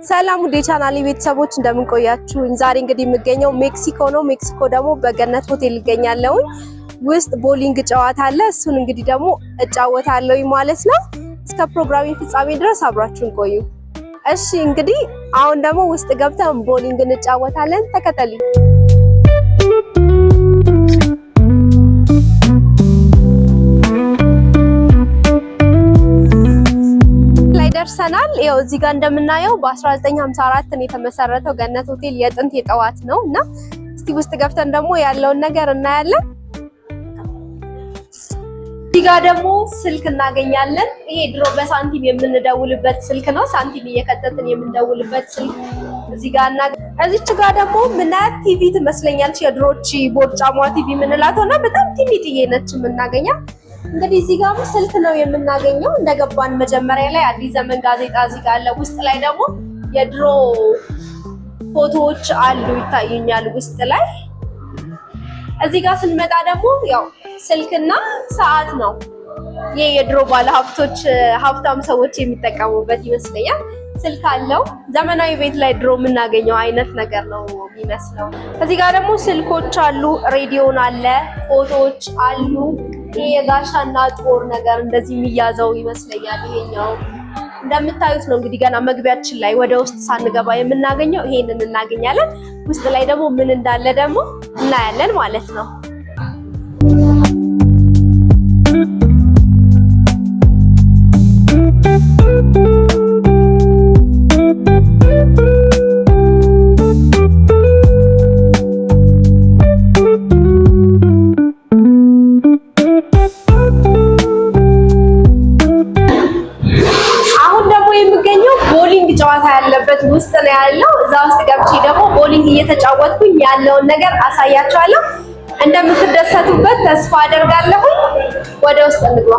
ሰላም ውድ የቻናሌ ቤተሰቦች፣ እንደምን ቆያችሁኝ? ዛሬ እንግዲህ የምገኘው ሜክሲኮ ነው። ሜክሲኮ ደግሞ በገነት ሆቴል ይገኛለሁኝ። ውስጥ ቦሊንግ ጨዋታ አለ። እሱን እንግዲህ ደግሞ እጫወታለሁኝ ማለት ነው። እስከ ፕሮግራሜ ፍጻሜ ድረስ አብራችሁን ቆዩ። እሺ፣ እንግዲህ አሁን ደግሞ ውስጥ ገብተን ቦሊንግ እንጫወታለን። ተከተሉኝ። ላይ ደርሰናል። ያው እዚህ ጋር እንደምናየው በ1954 ነው የተመሰረተው ገነት ሆቴል፣ የጥንት የጠዋት ነው። እና እስቲ ውስጥ ገብተን ደግሞ ያለውን ነገር እናያለን። እዚህ ጋር ደግሞ ስልክ እናገኛለን። ይሄ ድሮ በሳንቲም የምንደውልበት ስልክ ነው። ሳንቲም እየከተትን የምንደውልበት ስልክ እዚህ ጋር እና እዚች ጋር ደግሞ ምናያት ቲቪ ትመስለኛለች። የድሮች ቦርጫሟ ቲቪ የምንላት እና በጣም ትንሽዬ ነች የምናገኛት። እንግዲህ እዚህ ጋርም ስልክ ነው የምናገኘው። እንደገባን መጀመሪያ ላይ አዲስ ዘመን ጋዜጣ እዚህ ጋር አለ። ውስጥ ላይ ደግሞ የድሮ ፎቶዎች አሉ፣ ይታዩኛል ውስጥ ላይ። እዚህ ጋር ስንመጣ ደግሞ ያው ስልክና ሰዓት ነው። ይሄ የድሮ ባለሀብቶች፣ ሀብታም ሰዎች የሚጠቀሙበት ይመስለኛል። ስልክ አለው። ዘመናዊ ቤት ላይ ድሮ የምናገኘው አይነት ነገር ነው የሚመስለው። እዚህ ጋር ደግሞ ስልኮች አሉ፣ ሬዲዮን አለ፣ ፎቶዎች አሉ። ይሄ የጋሻና ጦር ነገር እንደዚህ የሚያዘው ይመስለኛል። ይሄኛው እንደምታዩት ነው። እንግዲህ ገና መግቢያችን ላይ ወደ ውስጥ ሳንገባ የምናገኘው ይሄንን እናገኛለን። ውስጥ ላይ ደግሞ ምን እንዳለ ደግሞ እናያለን ማለት ነው። አሁን ደግሞ የምገኘው ቦሊንግ ጨዋታ ያለበት ውስጥ ነው ያለው። እዛ ውስጥ ገብቼ ደግሞ ቦሊንግ እየተጫወትኩኝ ያለውን ነገር አሳያችኋለሁ። እንደምትደሰቱበት ተስፋ አደርጋለሁ። ወደ ውስጥ እንግባ።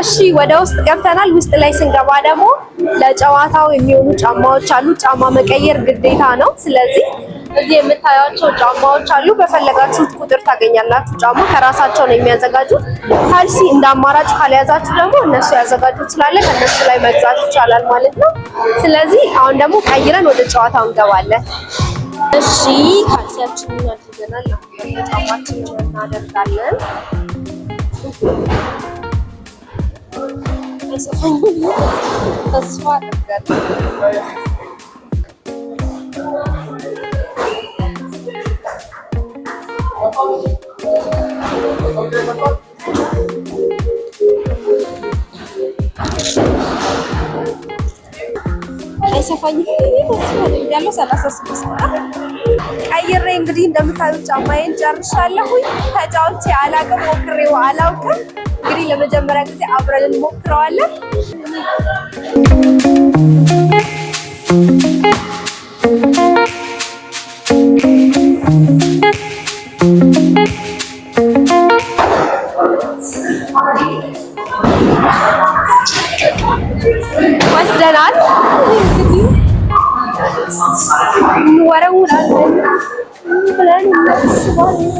እሺ፣ ወደ ውስጥ ገብተናል። ውስጥ ላይ ስንገባ ደግሞ ለጨዋታው የሚሆኑ ጫማዎች አሉ። ጫማ መቀየር ግዴታ ነው። ስለዚህ እዚህ የምታዩቸው ጫማዎች አሉ። በፈለጋችሁት ቁጥር ታገኛላችሁ። ጫማ ከራሳቸው ነው የሚያዘጋጁት። ካልሲ እንደ አማራጭ ካልያዛችሁ ደግሞ እነሱ ያዘጋጁት ስላለ ከእነሱ ላይ መግዛት ይቻላል ማለት ነው። ስለዚህ አሁን ደግሞ ቀይረን ወደ ጨዋታው እንገባለን። እሺ፣ ካልሲያችንን አድርገናል። አሁን ደግሞ ጫማችንን እናደርጋለን። ተስፋ አደርጋለሁ። አይሰፋኝም ተስፋ አደርጋለሁ። 36 ቁጥር ቀይሬ እንግዲህ እንደምታዩት ጫማዬን ጨርሻለሁኝ። ተጫውቼ አላውቅም፣ ሞክሬው አላውቅም። እንግዲህ ለመጀመሪያ ጊዜ አብረን እንሞክረዋለን። ወስደናል፣ እንግዲህ እንወረውራለን ብለን እናስባለን።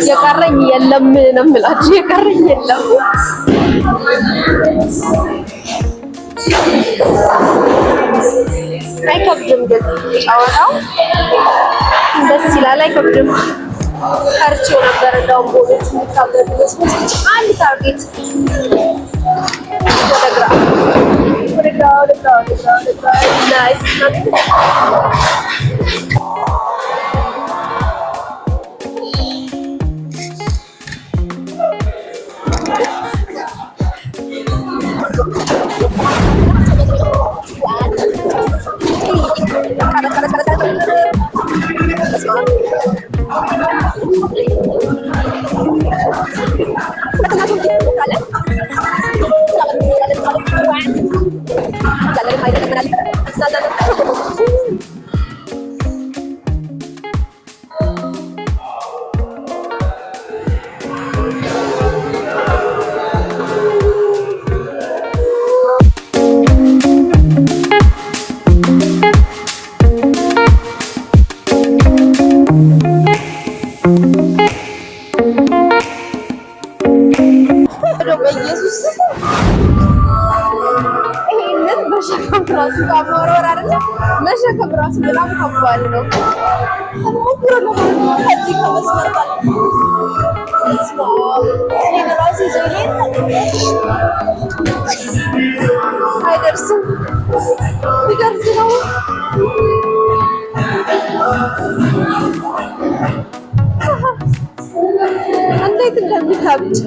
የቀረኝ የለም ነው የምላችሁ፣ የቀረኝ የለም። አይከብድም ግን ጨዋታው ደስ ይላል። አይከብድም። ፈርቼው ነበር እንደውም ቦሎች የሚታገዱ መስሎኝ። አንድ target ወደ ግራ፣ ወደ ግራ፣ ወደ ግራ፣ ወደ ግራ፣ ወደ ግራ። Nice. በኢየሱስ ይሄንን መሸከም ራሱ መወርወር አይደለም መሸከም ራሱ በጣም ከባድ ነው። ሞክሮ ነው ከዚህ ከመስመር ጋር እኔን ራሱ ይዞ አይደርስም። ሊደርስ ነው። እንዴት እንደሚከብድ።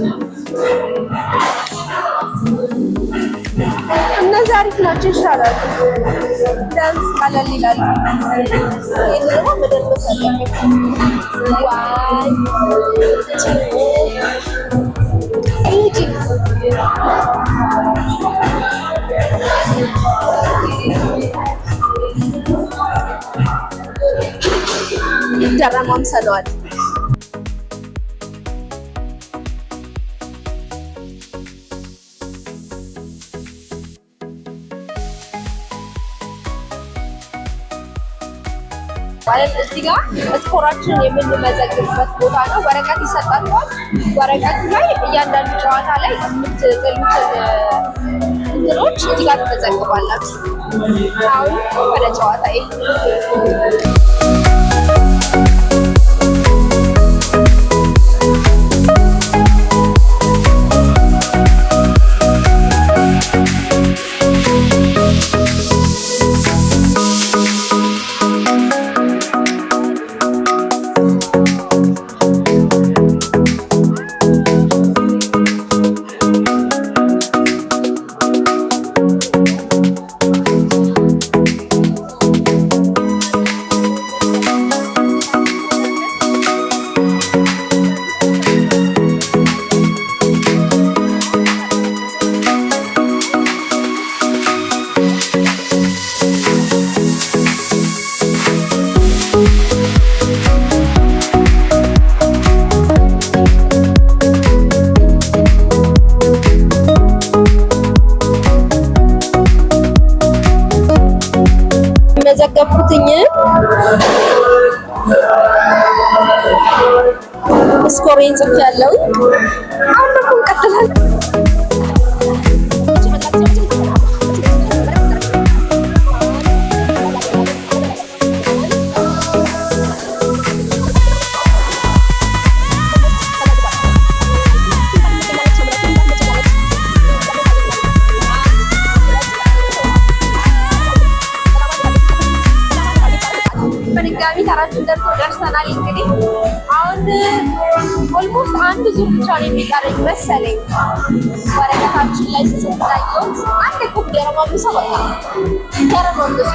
እነዚህ አሪፍ ናቸው፣ ይሻላሉ። ቢያንስ ቀለል ይላሉ። ይሄን ደግሞ መደርመስ አለብኝ። One, two, three. ደረማምሰነዋል። ማለት እዚህ ጋር score ኣችንን የምንመዘግብበት ቦታ ነው። ወረቀት ይሰጣችኋል። ወረቀቱ ላይ እያንዳንዱ ጨዋታ ላይ የምትጥሉትን እንትኖች እዚህ ጋር ትመዘግባላችሁ። አሁን ወደ ጨዋታ። መዘገብኩትኝ score ኤን ጽፌ ያለው። አሁን ደግሞ እንቀጥላለን። በድጋሚ ተራችን ደርሶ ደርሰናል። እንግዲህ አሁን almost አንድ ዙር ብቻ ነው የሚቀረኝ መሰለኝ። ወረቀታችን ላይ ስጽፍ ታየሁት አንድ እኮ ገረማምሰው በቃ ገረማምሰው።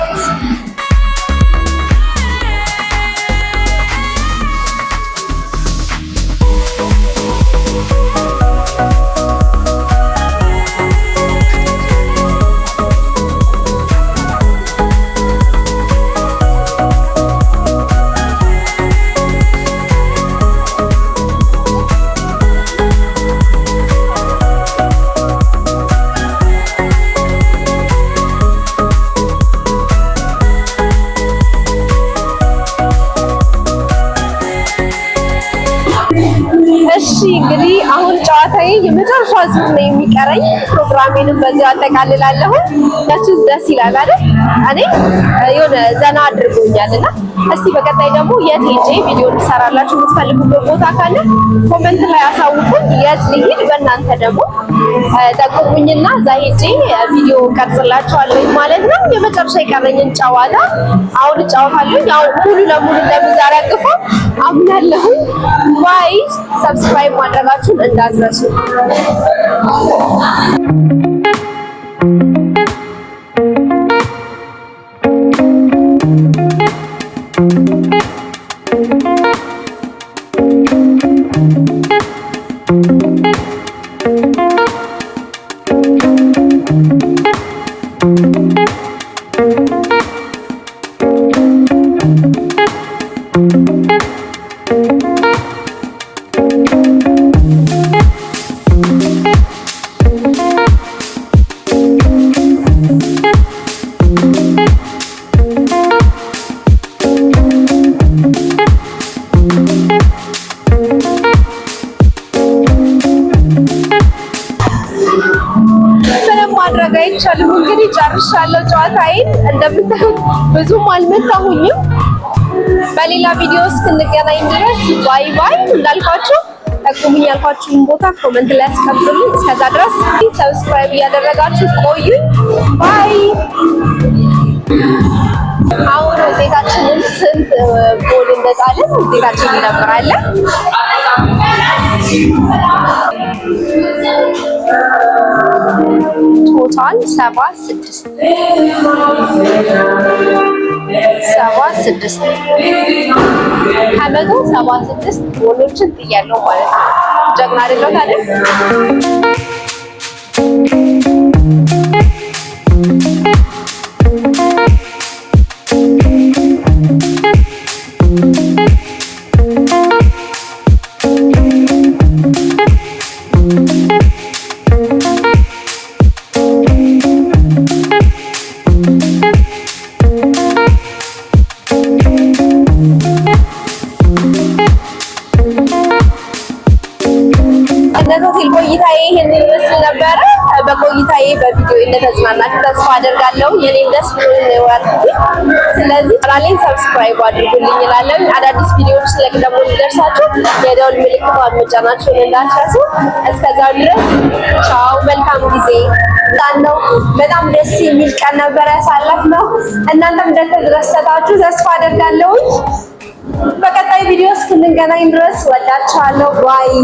እሺ እንግዲህ አሁን ጨዋታዬ የመጨረሻ ዙር ነው የሚቀረኝ። ፕሮግራሜንም በዚሁ አጠቃልላለሁ። ያቺ ደስ ይላል አይደል? እኔ የሆነ ዘና አድርጎኛል እና እስቲ በቀጣይ ደግሞ የት ሄጄ ቪዲዮ እንሰራላችሁ የምትፈልጉበት ቦታ ካለ comment ላይ አሳውቁኝ። የት ልሂድ በእናንተ ደግሞ ጠቁሙኝና እዛ ሄጄ ቪዲዮ ቀርጽላችኋለሁ ማለት ነው። የመጨረሻ የቀረኝን ጨዋታ አሁን እጫወታለሁ። አሁን ሙሉ ለሙሉ እንደምዛረግፈው አምናለሁኝ። Bye። Subscribe ማድረጋችሁን እንዳትረሱ። ጨርሻለሁ ጨዋታዬን። እንደምታዩት ብዙም አልመታሁኝም። በሌላ ቪዲዮ እስክንገናኝ ድረስ bye bye። እንዳልኳችሁ ጠቁሙኝ ያልኳችሁን ቦታ comment ላይ አስቀምጡልኝ። እስከዛ ድረስ subscribe እያደረጋችሁ ቆዩኝ። Bye። አሁን ውጤታችንን ስንት ball እንደጣልን ውጤታችንን እንደምራለን። Total 76፣ 76 ከ100 76 ball ኦችን ጥያለሁ ማለት ነው። ጀግና አይደለሁ ታዲያ? ገነት ሆቴል ቆይታዬ ይሄንን ይመስል ነበረ። በቆይታዬ በቪዲዮ እንደተዝናናችሁ ተስፋ አደርጋለሁ። የኔም ደስ ብሎኝ ነው ያልኩት። ስለዚህ ቻናሌን subscribe አድርጉልኝ እላለሁ። አዳዲስ ቪዲዮዎች ስለቅ ደግሞ እንዲደርሳችሁ የደውል ምልክቷን መጫናችሁን እንዳትረሱ። እስከዛው ድረስ ቻው፣ መልካም ጊዜ። ነው በጣም ደስ የሚል ቀን ነበር ያሳለፍነው። እናንተም እንደተደሰታችሁ ተስፋ አደርጋለሁ። በቀጣይ ቪዲዮ እስክንገናኝ ድረስ ወዳችኋለሁ። Bye።